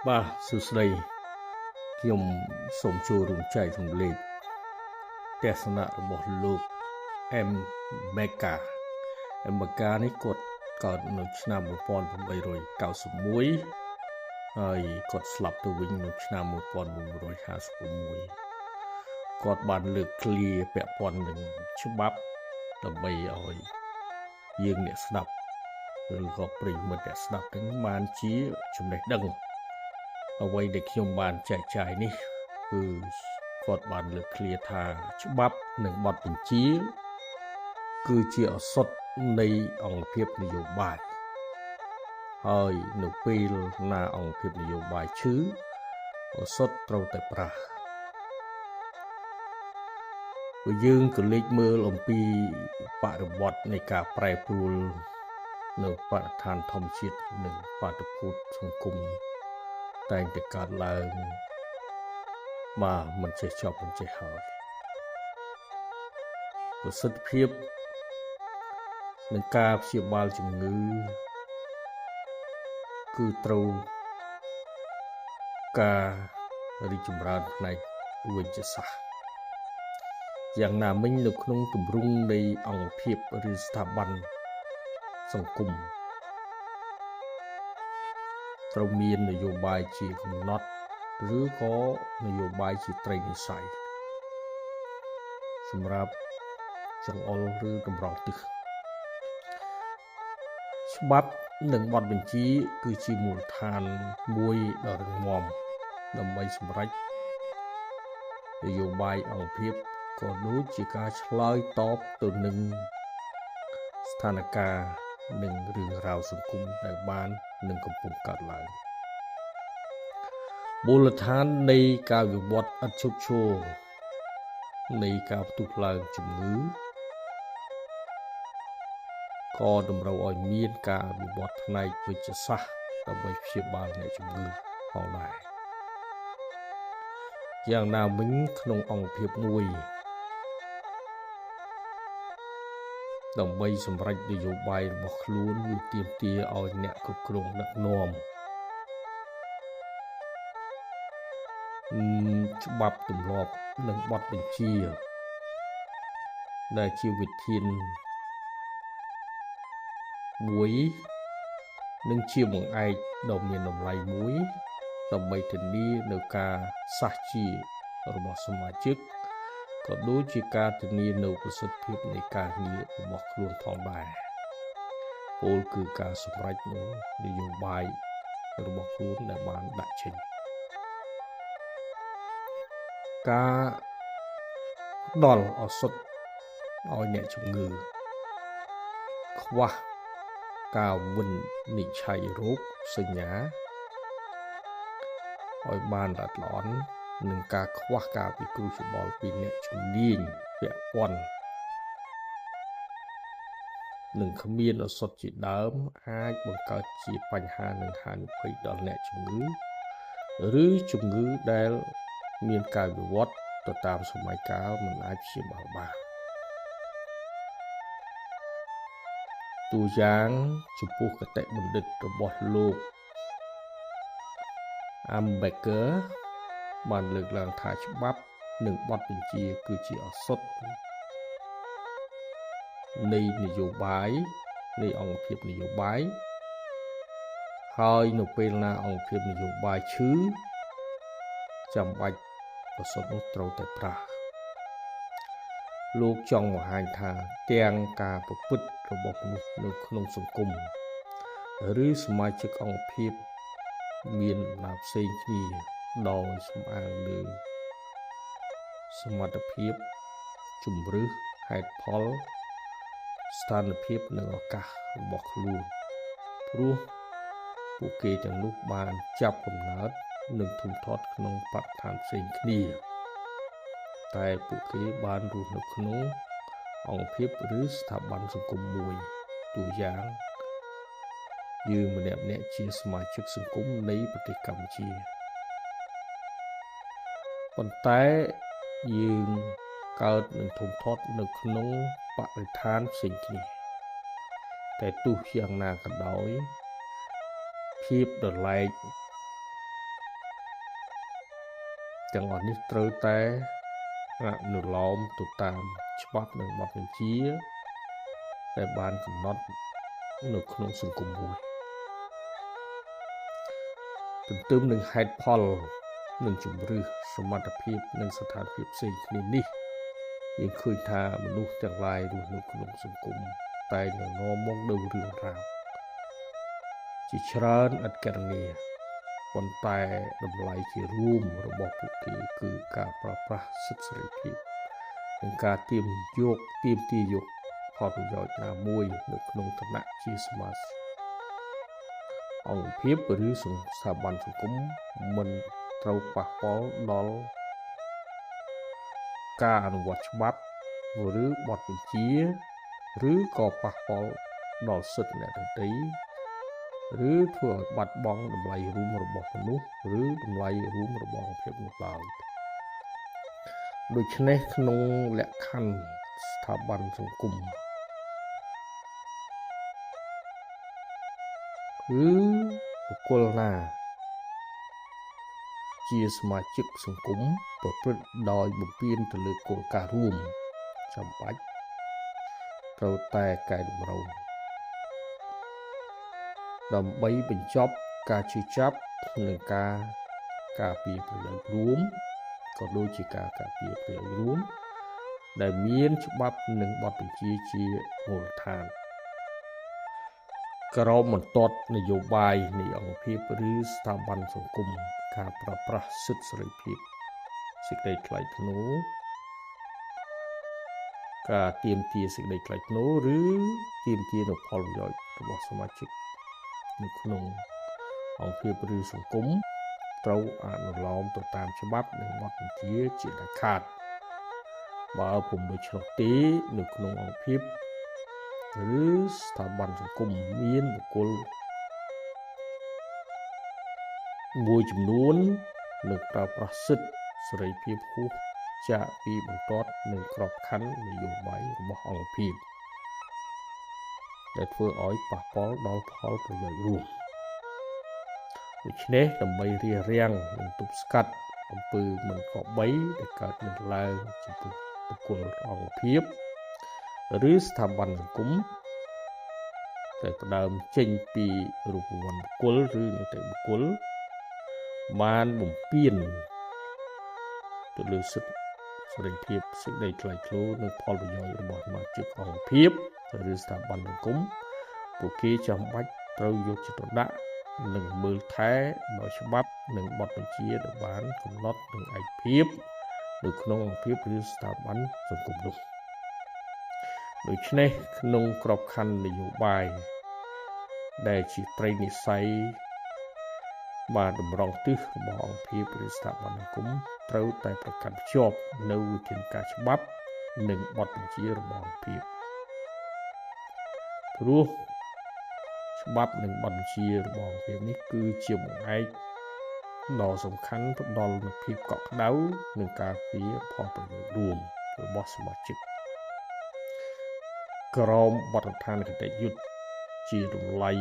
បាទសួស្តីខ្ញុំសូមចូលរួមចែករំលែកទស្សនៈរបស់លោកអេមបេកាអេមបេកានេះគាត់កើតនៅឆ្នាំ1891ហើយគាត់ស្លាប់ទៅវិញនៅឆ្នាំ1956គាត់បានលើកឃ្លាពាក់ព័ន្ធនឹងច្បាប់ដើម្បីឲ្យយើងអ្នកស្ដាប់ឬក៏ប្រិយមិត្តអ្នកស្ដាប់ទាំងបានជាចំណេះដឹងអ្វីដែលខ្ញុំបានចែកចាយនេះគឺគាត់បានលើកឃ្លាថាច្បាប់និងបទបញ្ជាគឺជាឱសថនៃអង្គភាពនយោបាយហើយនៅពេលណាអង្គភាពនយោបាយឈឺឱសថត្រូវតែប្រើព្រោះយើងក៏លេចមើលអំពីបរិបទនៃការប្រែប្រួលនៅបរិស្ថានធម្មជាតិនិងបាតុភូតសង្គមតែងតែកើតឡើងបាទមិនចេះចប់មិនចេះហើយប្រសិទ្ធភាពនឹងការព្យាបាលជំងឺគឺត្រូវការរីកចម្រើនផ្នែកវិទ្យាសាស្ត្រយ៉ាងណាមិញនៅក្នុងទម្រង់នៃអង្គភាពឬស្ថាប័នសង្គមត្រូវមាននយោបាយជាកំណត់ឬក៏នយោបាយជាត្រីនិស័យសម្រាប់ចង្អុលឬតម្រង់ទិសច្បាប់និងបទបញ្ជាគឺជាមូលដ្ឋានមួយដ៏រឹងមាំដើម្បីសម្រេចនយោបាយអង្គភាពក៏ដូចជាការឆ្លើយតបទៅនឹងស្ថានភាពនិងរឿងរ៉ាវសង្គមដែលបាននឹងកំពុងកើតឡើងមូលដ្ឋាននៃការវិវត្តឥតឈប់ឈរនៃការផ្ទុះឡើងជំងឺក៏តម្រូវឲ្យមានការវិវត្តផ្នែកវិទ្យាសាស្ត្រដើម្បីព្យាបាលអ្នកជំងឺផងដែរយ៉ាងណាមិញក្នុងអង្គភាពមួយដើម្បីសម្រេចនយោបាយរបស់ខ្លួនវាទាមទារឲ្យអ្នកគ្រប់គ្រងដឹកនាំច្បាប់ទម្លាប់និងបទបញ្ជាដែលជាវិធានមួយនិងជាបង្អែកដ៏មានតម្លៃមួយដើម្បីធានានៅការសះជារបស់សមាជិកក៏ដូចជាការធានានៅប្រសិទ្ធភាពនៃការងាររបស់ខ្លួនផងដែរពោលគឺការសម្រេចនូវនយោបាយរបស់ខ្លួនដែលបានដាក់ចេញការផ្ដល់ឱសថឲ្យអ្នកជំងឺខ្វះការវិនិច្ឆ័យរោគសញ្ញាឲ្យបានល្អិតល្អន់និងការខ្វះការពិគ្រោះយោបល់ពីអ្នកជំនាញពាក់ព័ន្ធនិងគ្មានឱសថជាដើមអាចបង្កើតជាបញ្ហានិងហានិភ័យដល់អ្នកជំងឺឬជំងឺដែលមានការវិវត្តទៅតាមសម័យកាលមិនអាចព្យាបាលបានតួយ៉ាងចំពោះគតិបណ្ឌិតរបស់លោកអាំបេកើបានលើកឡើងថាច្បាប់និងបទបញ្ជាគឺជាឱសថនៃនយោបាយនៃអង្គភាពនយោបាយហើយនៅពេលណាអង្គភាពនយោបាយឈឺចាំបាច់ឱសថនោះត្រូវតែប្រើលោកចង់បង្ហាញថាទាំងការប្រព្រឹត្តរបស់មនុស្សនៅក្នុងសង្គមឬសមាជិកអង្គភាពមានដំណើរផ្សេងគ្នាដោយសំអាងលើសមត្ថភាពជំរឿហេតុផលស្ថានភាពនិងឱកាសរបស់ខ្លួនព្រោះពួកគេទាំងនោះបានចាប់កំណើតនិងធំធាត់ក្នុងបរិស្ថានផ្សេងគ្នាតែពួកគេបានរស់នៅក្នុងអង្គភាពឬស្ថាប័នសង្គមមួយតួយ៉ាងយើងម្នាក់ៗជាសមាជិកសង្គមនៃប្រទេសកម្ពុជាប៉ុន្តែយើងកើតនិងធំធាត់នៅក្នុងបរិស្ថានផ្សេងគ្នាតែទោះយ៉ាងណាក៏ដោយភាពដោយឡែក ទាំងអស់នេះត្រូវតែអនុលោមទៅតាមច្បាប់និងបទបញ្ជាដែលបានកំណត់នៅក្នុងសង្គមមួយទន្ទឹមនឹងហេតុផលនិងជំរឿសសមត្ថភាពនិងស្ថានភាពផ្សេងគ្នានេះយើងឃើញថាមនុស្សទាំងឡាយរស់នៅក្នុងសង្គមតែងនាំមកនូវរឿងរ៉ាវជាច្រើនឥតគណនាប៉ុន្តែតម្លៃជារួមរបស់ពួកគេគឺការប្រើប្រាស់សិទ្ធិសេរីភាពនិងការទាមទារយកផលប្រយោជន៍ណាមួយនៅក្នុងឋានៈជាសមាជិកអង្គភាពឬស្ថាប័នសង្គមមិនត្រូវប៉ះពាល់ដល់ការអនុវត្តច្បាប់ឬបទបញ្ជាឬក៏ប៉ះពាល់ដល់សិទ្ធិអ្នកដទៃឬធ្វើឲ្យបាត់បង់តម្លៃរួមរបស់មនុស្សឬតម្លៃរួមរបស់អង្គភាពនោះឡើយដូច្នេះក្នុងលក្ខខណ្ឌស្ថាប័នសង្គមគឺបុគ្គលណាជាសមាជិកសង្គមប្រព្រឹត្តដោយបំពានទៅលើគោលការណ៍រួមចាំបាច់ត្រូវតែកែតម្រូវដើម្បីបញ្ចប់ការឈឺចាប់និងការការពារប្រយោជន៍រួមក៏ដូចជាការការពារប្រយោជន៍រួមដែលមានច្បាប់និងបទបញ្ជាជាមូលដ្ឋានក្រមបន្ទាត់នយោបាយនៃអង្គភាពឬស្ថាប័នសង្គមការប្រើប្រាស់សិទ្ធិសេរីភាពសេចក្តីថ្លៃថ្នូរការទាមទារសេចក្តីថ្លៃថ្នូរឬទាមទារនូវផលប្រយោជន៍របស់សមាជិកនៅក្នុងអង្គភាពឬសង្គមត្រូវអនុលោមទៅតាមច្បាប់និងបទបញ្ជាជាដាច់ខាតបើពុំដូច្នោះទេនៅក្នុងអង្គភាពឬស្ថាប័នសង្គមមានបុគ្គលមួយចំនួននឹងប្រើប្រាស់សិទ្ធិសេរីភាពហួសចាកពីបន្ទាត់និងក្របខ័ណ្ឌនយោបាយរបស់អង្គភាពដែលធ្វើឲ្យប៉ះពាល់ដល់ផលប្រយោជន៍រួមដូច្នេះដើម្បីរារាំងនិងទប់ស្កាត់អំពើមិនគប្បីដែលកើតមានឡើងចំពោះបុគ្គលអង្គភាពឬស្ថាប័នសង្គមដែលផ្ដើមចេញពីរូបវន្តបុគ្គលឬនីតិបុគ្គលបានបំពានទៅលើសិទ្ធិសេរីភាពសេចក្តីថ្លៃថ្នូរនិងផលប្រយោជន៍របស់សមាជិកអង្គភាពឬស្ថាប័នសង្គមពួកគេចាំបាច់ត្រូវយកចិត្តទុកដាក់និងមើលថែដោយច្បាប់និងបទបញ្ជាដែលបានកំណត់នឹងឯកភាពនៅក្នុងអង្គភាពឬស្ថាប័នសង្គមនោះដូច្នេះក្នុងក្របខ័ណ្ឌនយោបាយដែលជាត្រីនិស័យបានតម្រង់ទិសរបស់អង្គភាពឬស្ថាប័នសង្គមត្រូវតែប្រកាន់ភ្ជាប់នៅវិធានការច្បាប់និងបទបញ្ជារបស់អង្គភាពព្រោះច្បាប់និងបទបញ្ជារបស់អង្គភាពនេះគឺជាបង្អែកដ៏សំខាន់ផ្ដល់នូវភាពកក់ក្ដៅនិងការពារផលប្រយោជន៍រួមរបស់សមាជិកក្រមបទដ្ឋានគតិយុត្តជាតម្លៃ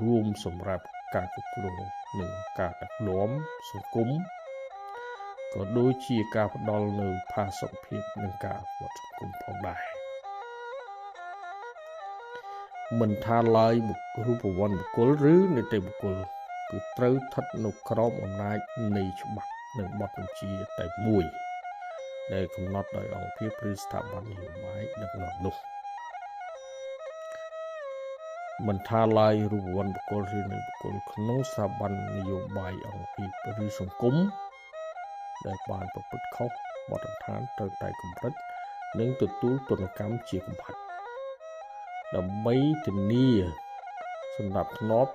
រួមសម្រាប់ការគ្រប់គ្រងនិងការដឹកនាំសង្គមក៏ដូចជាការផ្ដល់នូវផាសុកភាពនិងការអភិវឌ្ឍសង្គមផងដែរមិនថាឡើយរូបវន្តបុគ្គលឬនីតិបុគ្គលគឺត្រូវស្ថិតនៅក្រោមអំណាចនៃច្បាប់និងបទបញ្ជាតែមួយដែលកំណត់ដោយអង្គភាពឬស្ថាប័ននយោបាយដឹកនាំនោះមិនថាឡើយរូបវន្តបុគ្គលឬនីតិបុគ្គលក្នុងស្ថាប័ននយោបាយអង្គភាពឬសង្គមដែលបានប្រព្រឹត្តខុសបទដ្ឋានត្រូវតែកម្រិតនិងទទួលទណ្ឌកម្មជាកំហិតដើម្បីធានាសម្រាប់ធ្នាប់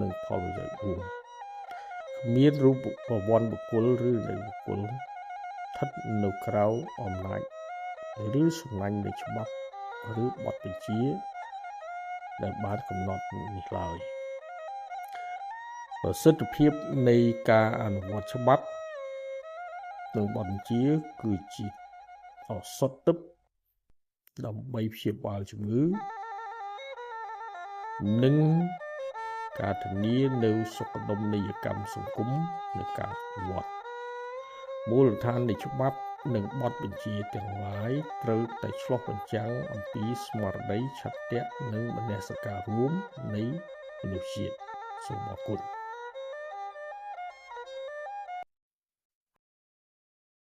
និងផលប្រយោជន៍រួមគ្មានរូបវន្តបុគ្គលឬនីតិបុគ្គលស្ថិតនៅក្រៅអំណាចឬសំណាញ់នៃច្បាប់ឬបទបញ្ជាដែលបានកំណត់នេះឡើយប្រសិទ្ធភាពនៃការអនុវត្តច្បាប់និងបទបញ្ជាគឺជាឱសថទិព្វដើម្បីព្យាបាលជំងឺនិងការធានានូវសុខដុមនីយកម្មសង្គមនិងការអភិវឌ្ឍ មូលដ្ឋាននៃច្បាប់និងបទបញ្ជាទាំងឡាយត្រូវតែឆ្លុះបញ្ចាំងអំពីស្មារតីឆន្ទៈនិងមនសិការរួមនៃមនុស្សជាតិ។ សូមអរគុណ។